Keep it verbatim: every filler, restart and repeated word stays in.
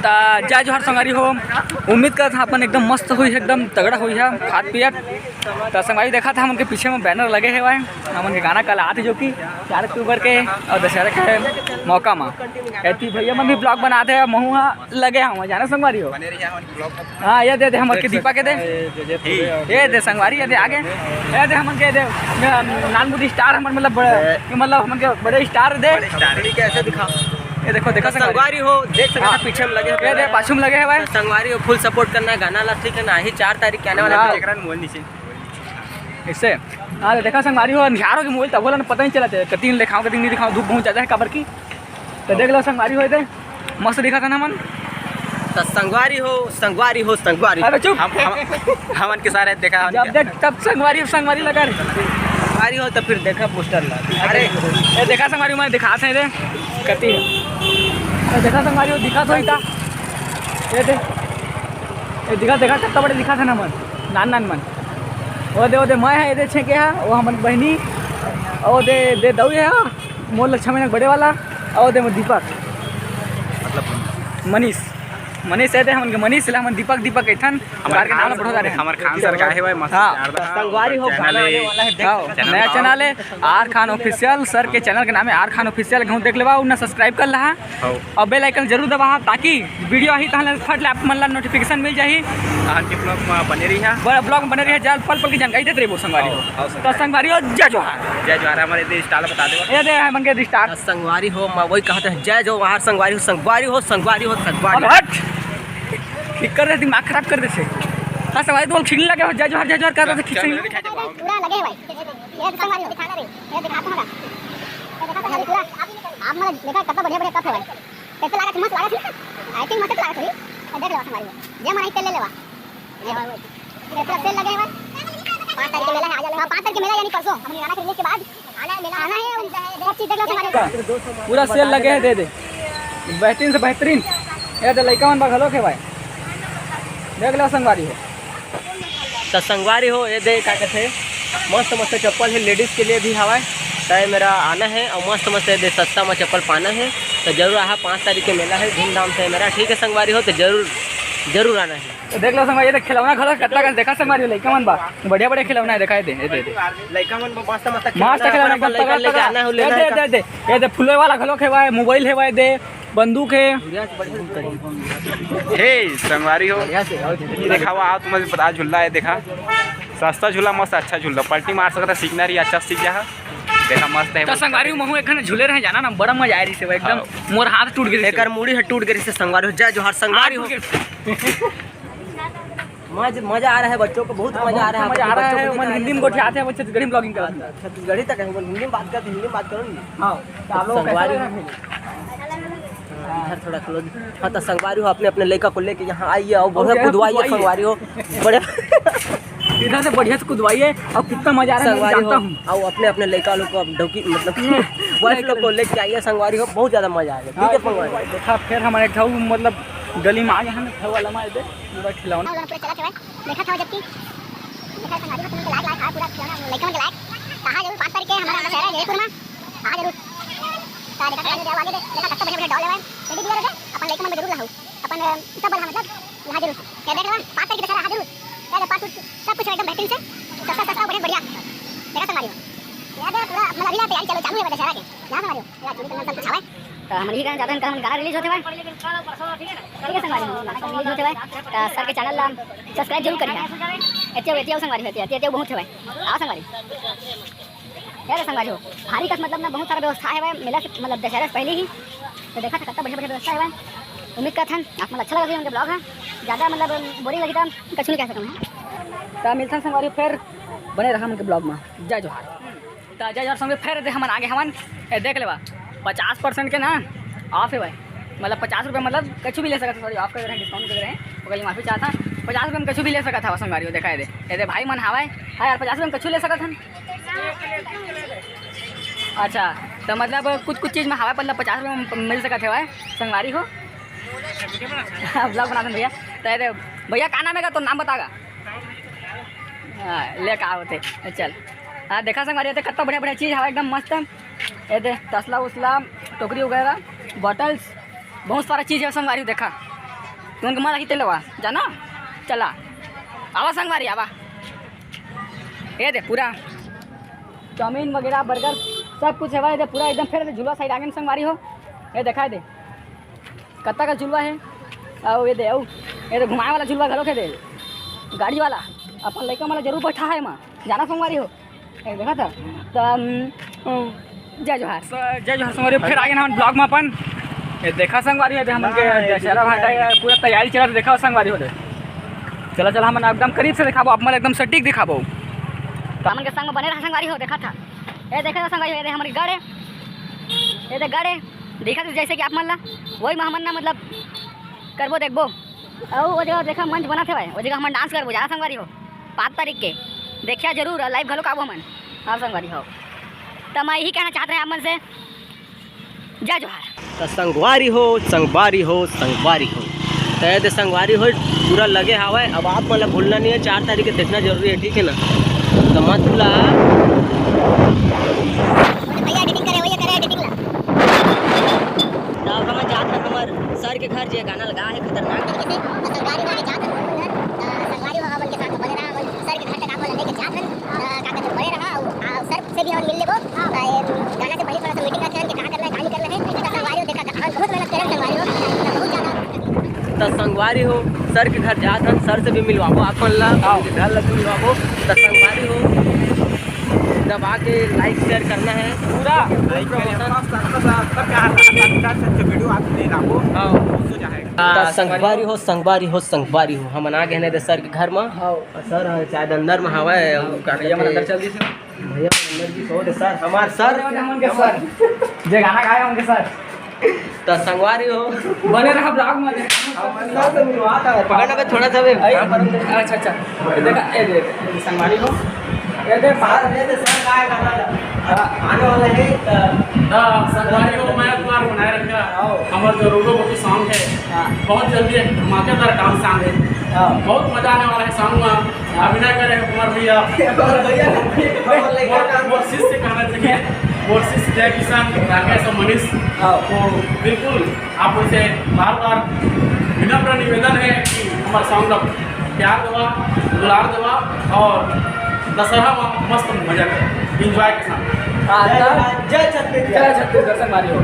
त जय जोहार संगवारी हो, उम्मीद करत हन अपन एकदम मस्त होई, एकदम तगड़ा होई है खात पियत। त संगवारी देखत हव हमन के पीछे में बैनर लगे हेवय, हमन के गाना कल आत हे जो कि चार अक्टूबर के अउ दशहरा के मौका मा एती भैया मन भी ब्लॉग बनात हे, महू हा लगे हवं जाने संगवारी हो। हाँ, ये दे दे हमर के दीपा के दे। ये दे संगवारी, ये दे आगे। ये दे हमन के दे, नानमुटी स्टार हमन मतलब बड़े, मतलब हमन के बड़े स्टार दे। स्टार कैसे दिखा? ये देखो, देखो संगवारी। संगवारी हो, देख सकते हैं हाँ। पीछे में लगे ये हुए दे हैं। पाछू में लगे हेवय। संगवारी हो, फुल सपोर्ट करना है गाना ला, ठीक है ना? ही चार तारीख के आने वाला हाँ। है। इससे हाँ, देखा संगवारी हो, अंधियार हो के मोबाइल तब बोला ना, पता नहीं चला थे, कति दिन दिखाओ, कति दिन नहीं दिखाओ, धूप बहुत ज्यादा है काबर की। तो देख लो संगवारी हो, ये दे मस्त दिखा था ना मन। त संगवारी हो, संगवारी हो, संगवारी हो। अबे चुप। हम, हम, हमन के सारे देखा, हमन जब के देख तब संगवारी, संगवारी लगा रे। संगवारी हो त फिर देखा पोस्टर ला। अरे। ये देखा संगवारी, मैं दिखात हंव रे। कति हे? ये देखा संगवारी हो, दिखा तो इता। ये दे। ये दिखा, देखा कत्ता बड़े दिखा था ना मन। नान नान मन। ओ दे, ओ दे, मैं हे, ये दे छेके हा, वो हमन बहिनी। ओ दे, दे दऊ हे हा। मोर ले छह महीना के बड़े वाला, अउ दे मोर दीपक, मतलब मनीष, मनीष हे दे हमन के मनीष, ला हमन दीपक, दीपक कहिथन, हमर कार के नाम खान, ला बढ़ो जा रहे हैं। हमर खान सर का हे भाई, मस्त हाँ। प्यार रहा, संगवारी हो, channel गाना हे, आने वाला है, देख हाँ, सकते हैं। नया channel हे, आर खान ऑफिशियल, सर के channel के नाम हे आर खान ऑफिशियल, कहूँ देख लेवा, उन्हें subscribe कर लहा। हाँ। और bell icon जरूर दबावा, ताकि video आही तहन फट ले आप मन ला notification मिल जाही। तहन के vlog में बने रहिहा। बड़ा vlog में बने रहिहा, जाल पल पल की जानकारी देत रहिबो संगवारी हो। हाँ, हाँ, तो संगवारी हो, जय जोहार। जय जोहार, हमर ये दे stall बता दे। ये दे हमन के star। संगवारी हो, मैं वही कहते हैं, जय जोहार संगवारी हो, संगवारी हो, संगवारी हो, संगवारी अब हो। हट। ठीक कर दे, दिमाग खराब कर दे से। हाँ, संगवारी तो ठीक नहीं लगे हो, जय जोहार, जय जोहार कर दे, ठीक से नहीं। पूरा लगे भाई। ये संगवारी हो, दिखा ना रे। ये दिखा तो होगा। ये देखा संगवारी पूरा। आप मतलब देखा कितना बढ़िया बढ़िया कप है भाई। कैसे लागत, मस्त लागत है ना? I think मस्त लागत होई। तो देख लेवा संगवारी हो। जे मन आई तेल ले लेवा। ये पूरा सेल लगे है भाई। पाँच तारीख के मेला है, आ जा लेवा। पाँच तारीख के मेला यानी परसों। हमने गाना के रिलीज के बाद आना है, मेला आना है, सब चीज देख लो संगवारी हो। पूरा सेल लगे है, दे दे। बेहतरीन से बेहतरीन। ये तो लइका मन बा घलो के भाई। देख लो संगवारी हो। त संगवारी हो, ये दे का कथे, मस्त मस्त चप्पल हे, लेडीज के लिए भी हवय। त ये मेरा आना हे अउ मस्त मस्त ये दे सस्ता म चप्पल पाना हे, त जरूर आहा। पाँच तारीख के मेला हे, धूमधाम से हे मेरा, ठीक हे संगवारी हो, त जरूर जरूर आना हे। तो देख लो संगवारी, ये देख खिलौना घलो कत्ता कन देखा संगवारी हो, लइका मन बा बढ़िया बढ़िया खिलौना हे, देखा ये दे, ये दे, ये दे। लइका मन बा मस्त मस्त मस्त खिलौना, खिलौना, अपन अपन लइका बड़ा लेके बड़ा। आना हे, ये लेना दे, हे। ये दे, ये दे फुलवे वाला घलो हे भाई, मोबाइल हे भाई, दे बंदूक हे। हे संगवारी हो, देखा हुआ, आओ तुम्हें पता झुल्ला है, देखा सस्ता झुल्ला मस्त अच्छा झुल्ला, पलटी मार सकता, सीखना रही अच्छा सीख जा। देखा मस्त है तो संगवारी हो, महू एक झूले रहे जाना ना, बड़ा मजा आए रही से एकदम। हाँ। मोर हाथ टूट गई एकर मुड़ी ह टूट गई से संगवारी हो, जय जोहार संगवारी हो। मज-, मजा आ रहा है बच्चों को, बहुत हाँ, मजा आ रहा है, मजा आ रहा है। मन हिंदी में गोठियात हे, वो छत्तीसगढ़ी में vlogging करत हे। छत्तीसगढ़ी तक है, वो हिंदी में बात करते, हिंदी में बात करो ना। हाँ, तो आप लोग संगवारी हो। इधर थोड़ा close। हाँ, तो संगवारी हो, अपने, अपने लइका को लेके यहाँ आई है और बहुत कुदवाई है संगवारी हो। बड़े इधर से बढ़िया से कुदवाई है और कितना मजा आ रहा है, मैं संगवारी जानता हो। हूँ। और अपने, अपने लइका लोग को अब डौकी, मतलब wife लोग को लेके आई है संगवारी हो, बहुत ज़्यादा मजा आएगा। ठीक है हाँ, संगवारी। देखा, फिर हमारे एक ठो, मतलब, गली में आ गए हैं, घर वाला मार दे। पूरा खिलौना। पूरा चला के भाई, देखा था जबकि देखा था गाड़ी में तुमके लायक लायक था, पूरा खिलौना लइका मन के लायक। कहाँ जरूर पाँच तारीख के हमारा दशहरा है जयपुर में। कहाँ जरूर। का देखा था आगे दे, देखा कितना बढ़िया बढ़िया doll है भाई। टेडी बियर है, अपन लइका मन में जरूर लाहू। अपन, अ, सब बला मतलब, लाहा जरूर। क्या देख रहे हो? पाँच तारीख की दशहरा, हाँ जरूर। क्या पाँच, सब कुछ एकदम बेहतरीन से, सस्ता सस्ता बढ़िया बढ़िया। देखा संगवारी हो। याद है पूरा, मतलब अभी ना तैयारी चलो, चालू है दशहरा के। यहाँ संगवारी हो, यार, चुरी तो सब कुछ हवा है। तो हम यही कहना चाहते हैं, कल हम गाना release होते हुए, ठीक है संगवारी हो, गाना release होते हुए, तो सर के channel ला subscribe जरूर करिए। एतियो, एतियो संगवारी हो, एतियो, एतियो बहुत है भाई। आओ संगवारी। क्या रे संगवारी हो, भारी कस मतलब ना बहुत सारा व्यवस्था है भाई, मेला से मतलब दशहरा से पहले ही। तो देखा था कितना बढ़िया बढ़िया व्यवस्था है भाई। उम्मीद करत हन आप मन अच्छा लगा उनके vlog है, ज़्यादा मतलब boring लगी तो कछु नहीं कह सकते हैं। तो मिलता संगवारी फिर, बने रहा उनके vlog में। जय जोहार। तो जय जोहार संगवारी, फिर दे हमन आगे हमन ए, देख लेवा पचास percent के ना off है भाई, मतलब पचास रुपये मतलब कछु भी ले सकत है, sorry off कर रहे हैं, discount कर रहे हैं, ओकर लिए माफी चाहता। पचास रुपये में कछु भी ले सकत है संगवारी हो, देखा है दे, ए दे भाई मन हावय, हाँ यार पचास रुपये में कछु ले सकत हन। अच्छा, तो मतलब कुछ कुछ चीज़ में हवा मतलब पचास रुपये में मिल सकत है भाई संगवारी हो। vlog बना दे भैया। तो अरे भैया का नाम है का? तो नाम बतागा। हाँ, ले का होते चल। हाँ देखा संगवारी, एदे कत्ता बढ़िया बढ़िया चीज़ हवा एकदम मस्त। एदे तसला उसला, टोकरी वगैरह, bottles, बहुत सारा चीज़ है संगवारी देखा। तुमन के मन रही ते लेवा, जाना, चला, आवा संगवारी, आवा। ये दे पूरा चाउमीन वगैरह, बर्गर, सब कुछ हवय। ये दे पूरा एकदम फेर दे झुलवा साइड आगे में संगवारी हो। ये देखा दे कत्ता का झुलवा है। अउ ये दे, अउ ये दे घुमाए वाला झुलवा घलो के दे, गाड़ी वाला। अपन लइका मन ला जरूर बैठा है एमा, जाना संगवारी हो। ये देखा था तो, अम, जय जोहार। स-, जय जोहार संगवारी हो, फेर आगे ना हमन ब्लॉग में अपन। ये देखा संगवारी हो, ये दे हमन के दशहरा भाटा के पूरा तैयारी चलत, देखा संगवारी हो दे। चला, चला, हमन एकदम करीब से देखाबो, आप मन एकदम सटीक देखाबो। तो हमन के संग में बने रहा संगवारी हो, देखा था। ये देखा था संगवारी हो, ये दे हमर गढ़ है, ये दे गढ़ है, देखा था जैसे कि आप मन ला, वही में हमन ना मतलब करबो, देखबो। अउ वो जगह देखा मंच बनत हे भाई, वो जगह हमन डांस करबो, जाना संगवारी हो, पाँच तारीख के। देखिया जरूर, लाइव घलो आबो हमन। हाँ संगवारी हो, तो मैं यही कहना चाहत रहे आप मन से, जय जोहार। त संगवारी हो, संगवारी हो, संगवारी हो, त ये दे संगवारी हो, पूरा लगे हावय। अब आप मन ला भूलना नहीं है, चार तारीख के देखना जरूरी है, ठीक है ना? तो मत भूला। भैया एडिटिंग करे, भैया करे एडिटिंग ला। त अब हमन जात हन हमर सर के घर, जे गाना लगा है खतरनाक। ठीक है, तो संगवारी हो, जात हन हमन घर, तो संगवारी हो, हमन के साथ बने रहा, हमन सर के घर तक आप मन लेके जात हन। अ, का कहते, बने रहा, अउ, अ, सर से भी हमन मिल लेबो। अ, ये गाना से पहले थोड़ा सा मीटिंग करते हैं कि कहाँ करना है, कहाँ नहीं करना है। तो संगवारी हो, देखा, हमन बहुत मेहनत करें संगवारी हो, तो बहुत ज़्यादा। तो संगवारी हो, सर के घर जात हन, सर से भी मिलवाबो आप मन ला, आओ। उनके घर ला भी मिलवाबो। तो संगवारी हो, दबा के लाइक शेयर करना है। पूरा लाइक करिए, सब, सब, सब, सब क्या है, सब, सब, सब, सब वीडियो आप नहीं लाबो। हाँ। तो संगवारी हो, संगवारी हो, संगवारी हो, हमन आ गए हैं दे सर के घर में। हाँ। सर ह शायद अंदर म हवय, अउ का भैया मन कथे? अंदर चल दिस। भैया मन अंदर गिस हो दे सर, हमार सर। हमन के सर, जे गाना गाए हमन के सर। त संगवारी हो। बने रहा ब्लॉग में। हमन सर से मिलवा था। पकड़ ना बे, थोड़ा सा बे। अच्छा, अच्छा। ये देखा, ये दे, ये संगवारी हो। ये दे, बाहर ले दे सर, गाए गाना। हाँ। आने वाला है, त हाँ, संगवारी हो, मैं तुम्हारा बनाए रखा। आओ। हमारा जो रोडो बकी सॉन्ग है, हाँ। बहुत जल्दी एक धमाकेदार डांस सॉन्ग है। हाँ। बहुत मजा आने वाला है सॉन्ग में। अभिनय करे हैं कुमार भैया। कुमार भैया। मोर, मोर शिष्य कहना चाहिए, मोर शिष्य जय किशन, राकेश और मनीष। हाँ। तो बिल्कुल आप उनसे बार बार विनम्र निवेदन है कि हमारे सॉन्ग का प्यार देवा, दुलार देवा और दशहरा में मस्त मजा करें, एंजॉय के साथ। हाँ, जय, जय छत्तीसगढ़। जय छत्तीसगढ़ संगवारी हो।